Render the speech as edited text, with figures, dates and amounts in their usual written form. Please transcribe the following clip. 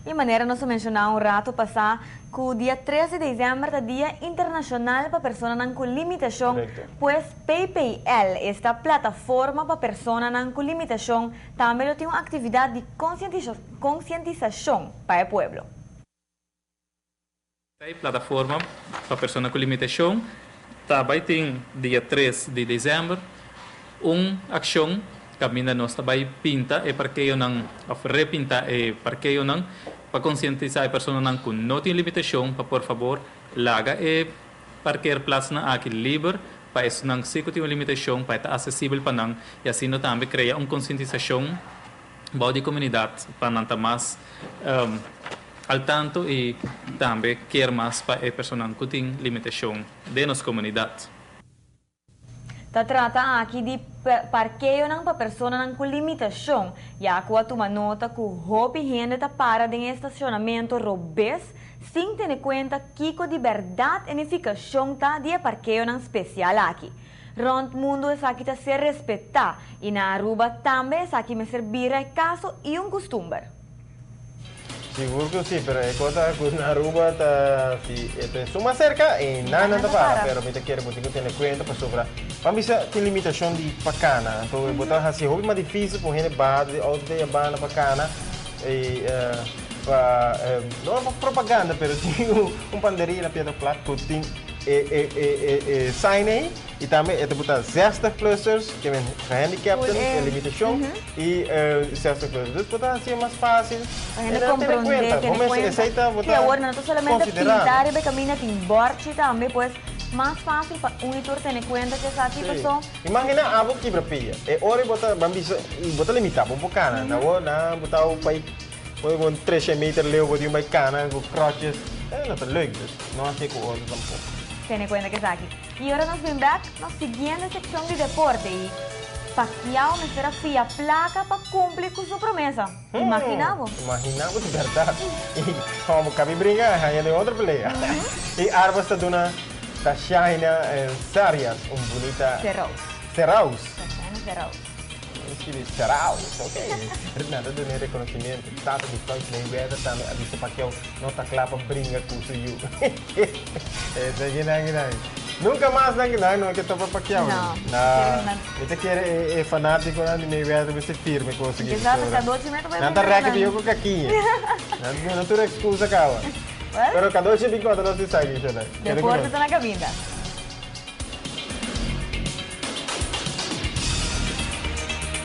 Di manera nos a menshoná un ratu pasá ku dia 3 di desèmber ta Dia Internashonal pa Personanan ku Limitashon, pues PPL, esta Plataforma pa Personanan ku Limitashon, tambe lo tin un aktividat di konsientisashon pa e pueblo. E Plataforma pa Persona ku Limitashon ta bai tin dia 3 di desèmber un akshon kaminda nos ta bai pinta e parkeonan òf repinta e parkeonan pa konsientisá e personanan ku no tin limitashon pa por fabor laga e parkeerplaatsnan aki liber pa esnan si ku tin un limitashon, pa e ta asesibel pa nan i asina tambe krea un konsientisashon bou di komunidat pa nan ta mas al tanto i tambe kier mas pa e personanan ku tin limitashon den nos komunidat. Ta trata aki di parkeonan pa personanan ku limitashon, ya ku a tuma nota ku hopi hende ta para den e stashonamentu robes sin tene kuenta kiko di bèrdat e nifikashon ta di e parkeonan spesial aki. Rònt mundu esaki ta ser respetá i na Aruba tambe esaki mester bira e kaso i un kustumber. Sigur ku si, pero e kos ta ku na Aruba ta si e ta suma serka i nan nan ta para, pero mi ta kere bo tin ku tene kuenta pasobra ban bisa tin limitashon di pa kana, anto bo ta hasi hopi mas difisil pa un hende baha di outo te yabana pa kana i pa no pa propaganda, pero tin un panderia na Piedra Plat ku tin e sign ei i tambe e ta buta 60-plussers, ke men gehandicapten, e limitashon i 60-plussers. Dus bo ta hasié mas fásil. Pa hende komprondé, tene kuenta. Sí, awor no ta solamente pinta riba e kaminda, tin bòrchi tambe, pues mas fásil pa un i tur tene kuenta ku esaki pasó. Imaginá abo kibra pia, e ora bo ta, ban bisa, bo ta limitá, bo por kana. Awor nan bo ta bai un 300 meter leu bo tin bai kana ku crutches, e no ta leuk, dus no hasié ku otro tampoko. Tene kuenta ku esaki. I ora nos bin bek, nos siguiente sekshon di deporte i Pacquiao mester a fia plaka pa kumpli ku su promesa. Imaginá bo. Imaginá bo di bèrdat. I komo kabi bringa haña den otro pelea. I Arbas ta duna Tashaina Sarias un bunita. Seraus. Seraus. Tashaina Seraus. Skibi Seraus, ok. Nan ta duna e rekonosimiento. Tata di Floyd Mayweather tambe a bisa Pacquiao no ta kla pa bringa ku su yu. Esaki nan nan. Nunka mas nan nan no ke topa Pacquiao. No. No. Mi ta kere e fanatikonan di Mayweather mester firme kos aki. Kisa ta Kadochi mes ta bai Nan ta rèk di yu ku kakiña. Nan duna tur ekskusa kawa. Pero Kadochi bin konta nos esaki, Shonay. Deporte ta na kaminda.